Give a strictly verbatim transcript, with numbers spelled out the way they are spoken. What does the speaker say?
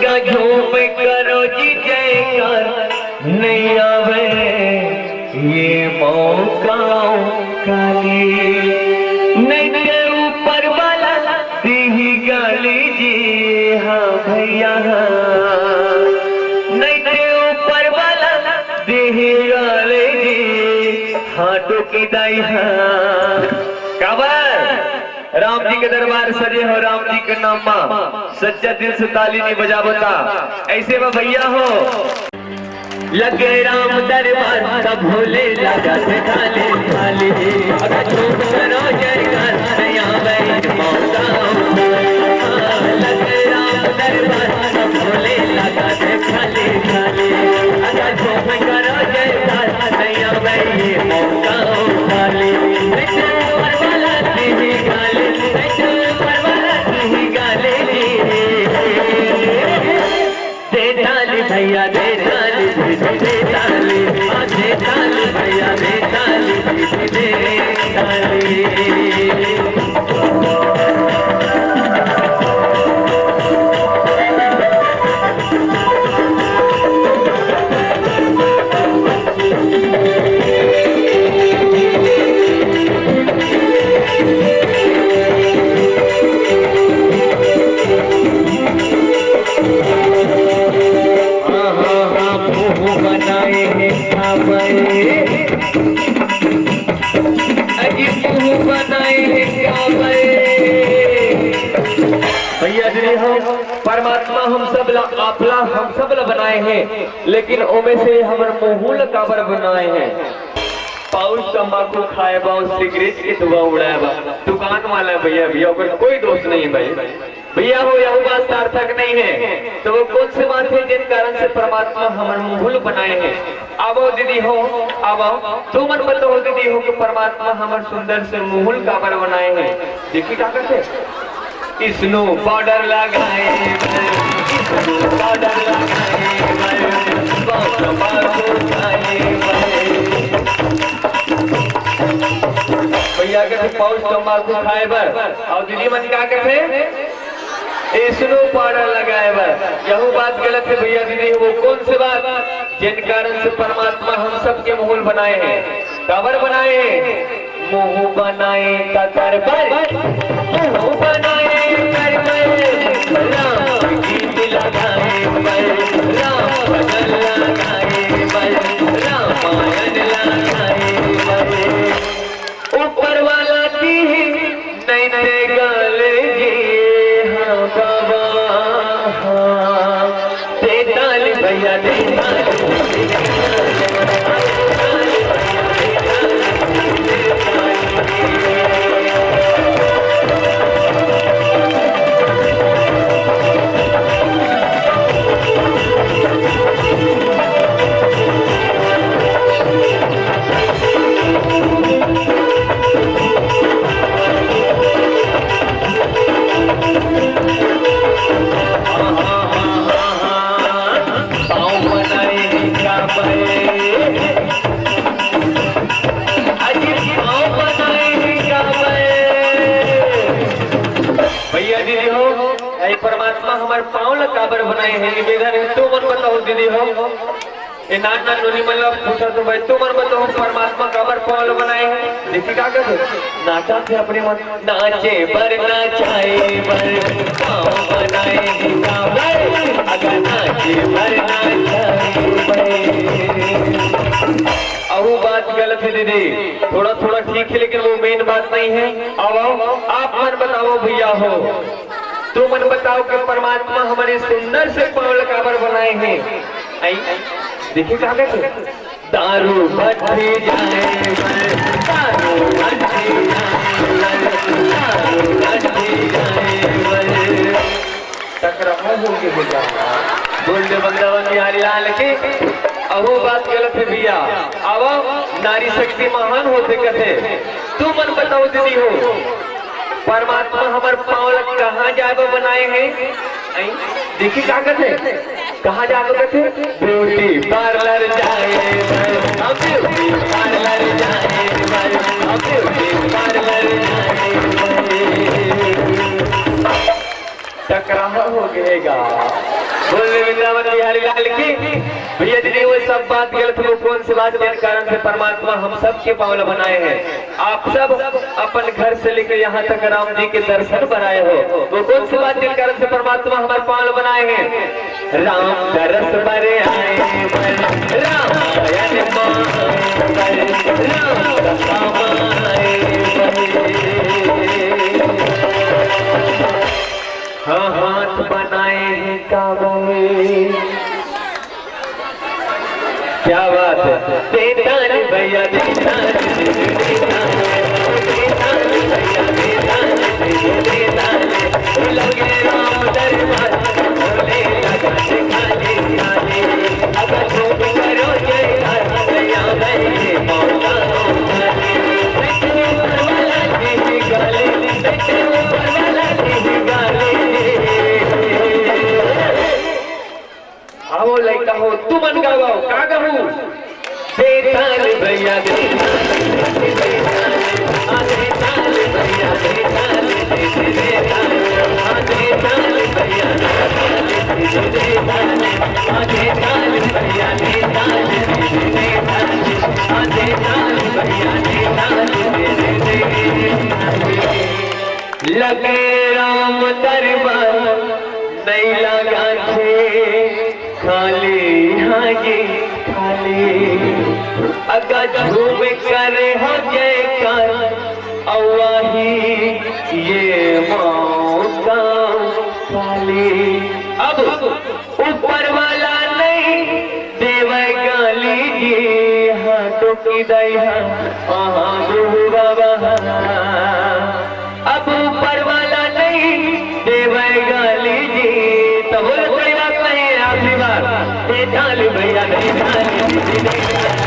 का झूम करो जी जयकार, नइ आवय ये मौका काली। नइ ते ऊपर वाला दिही गाली जी, हाँ भैया, हाँ। नइ ते ऊपर वाला दिही गाली जी, हाँ टोकी दाई, हाँ। काबर? राम जी के दरबार सजे हो, राम जी के नाम मा सच्चा दिल से ताली नइ बजावता। ऐसे में भैया हो, लगे राम दरबार, सब भोले लगा थे खाली खाली। अगर झूम करो जयकार, नइ आवय मौका। लगे राम दरबार, सब भोले लगा थे खाली खाली। अगर झूम करो जयकार, नइ आवय मौका खाली। नइ ते ऊपर वाला दिही गाली, नइ ते ऊपर वाला दिही गाली। दे ताली भैया, दे ताली दीदी, दे ताली, हाँ, दे ताली भैया, दे ताली दीदी, दे ताली। आहा, मुंह बनाए हे काबर? अजी मुंह बनाए हे काबर? भैया जी हो, परमात्मा हम सब ला, आप ला, हम सब ला बनाए हे, लेकिन ओमे से हमर मुंह ला काबर बनाए हे? पाउच तंबाकू खाए बा अउ सिगरेट के धुआं उड़ाए बा। दुकान वाला भैया, भैया, ओकर कोई दोष नहीं भाई। भैया हो, यहू बात सार्थक नहीं है। तो वो कौन सी बात है जिन कारण से परमात्मा हमर मुंह ला बनाए हे? आवो दीदी हो, आवो, तुमन बताओ दीदी हो कि परमात्मा हमर सुंदर से मुंह ला काबर बनाए हे? देखी का कहत हे? स्नो पाउडर लगाए बर, स्नो पाउडर लगाए बर, बहुत बाबू खाए बर। भैया कहत हे पाउच तंबाकू खाए बर, अउ दीदी मन का कहत हे? स्नो पाउडर लगाए बर। यहू बात गलत हे भैया दीदी, वो कौन से बात? जिन कारण से परमात्मा हम सबके मुंह ला बनाए हे। काबर बनाए हे? मुंह बनाए काकर बर, मुंह बनाए काकर बर, राम गीत लगाए बर, राम भजन लगाए बर, रामायण लगाए बर। ऊपर वाला दिही नइ ते गाली जी, हाँ बाबा, हाँ। दे ताली भैया, दे ताली। पाँव बनाए हे काबर? अजी पाँव बनाए हे काबर? भैया दीदी हो, ए परमात्मा हमर पाँव ला काबर बनाए हे? निवेदन हे, तुमन बताओ दीदी हो। ए नान नान नोनी मन ला पूछत हों भाई, तुमन बताओ परमात्मा काबर पाँव ला बनाए हे? देखी का कहत हे? नाचत हे अपने मन। नाचे बर नचाए बर पाँव बनाए हे काबर, अगर नाचे बर नचाए बर। अहू बात गलत हे दीदी, थोड़ा थोड़ा ठीक हे लेकिन वो मेन बात नहीं हे। अब आओ, आप मन बताओ भैया हो, तुमन बताओ कि परमात्मा हमर सुंदर से पाँव ला काबर बनाए हे? आई, देखी का कहत हे? दारू भट्टी जाए बर, दारू भट्टी जाए बर, दारू भट्टी जाए बर। टकराव हो गे हे गा। बोल दे बंदावा बिहारी लाल की। अहू बात गलत हे भैया। अब नारी शक्ति महान होथे कथे। तुमन बताओ दीदी हो, परमात्मा हमर पाँव ला कहाँ जाए बर बनाए हे? आई, देखी का कहत हे? कहाँ जाए बर कहत हे? ब्यूटी पार्लर जाए बर, हम ब्यूटी पार्लर जाए बर, हम ब्यूटी पार्लर जाए बर। टकराव हो गे हे गा। बोल रहे वृंदावन बिहारी लाल की। भैया दीदी, वो सब बात गलत हो, कौन सी बात, जिन कारण से परमात्मा हम सबके पाँव ला बनाए हैं। आप सब अपन घर से लेकर यहाँ तक राम जी के दर्शन बर आए हो, वो कौन सी बात, जिन कारण से परमात्मा हमारे पाँव ला बनाए हैं? राम दरस बर आए बर, राम आयन माय बर, राम कथा माय बर। हाँ, हाथ बनाए हैं काबू। क्या बात है। देता रे भैया, देता रे, देता रे, देता रे भैया, देता रे, देता रे। लगे राम दरबार, बोले लगा से खाली, खाली। अगर तुम करो जयकार, भैया, भैया, मौका हो खाली। ऊपर वाला की गाली, ऊपर वाला की गाली। आवो लइका हो, तुमन गावव, का गाहूँ? बेताल भैया, बेताल, बेताल, आ बेताल भैया, बेताल, बेताल, आ बेताल भैया, बेताल, बेताल, आ बेताल भैया, बेताल, बेताल, आ बेताल भैया, बेताल, बेताल। लगे राम दरबार, नइ लगाथे खाली, हाँ जी, खाली। अगा झूम करे हो जयकार, अउ आही ये मौका खाली। अब ऊपर वाला नइ देवय गाली जी, हाँ टोकी दई हा, हाँ गुरु बाबा हा। अब ऊपर वाला नइ देवय गाली जी, तो बोलो कोई बात नहीं, आखिरी बार। बेताल भैया, बेताल जी, बेताल।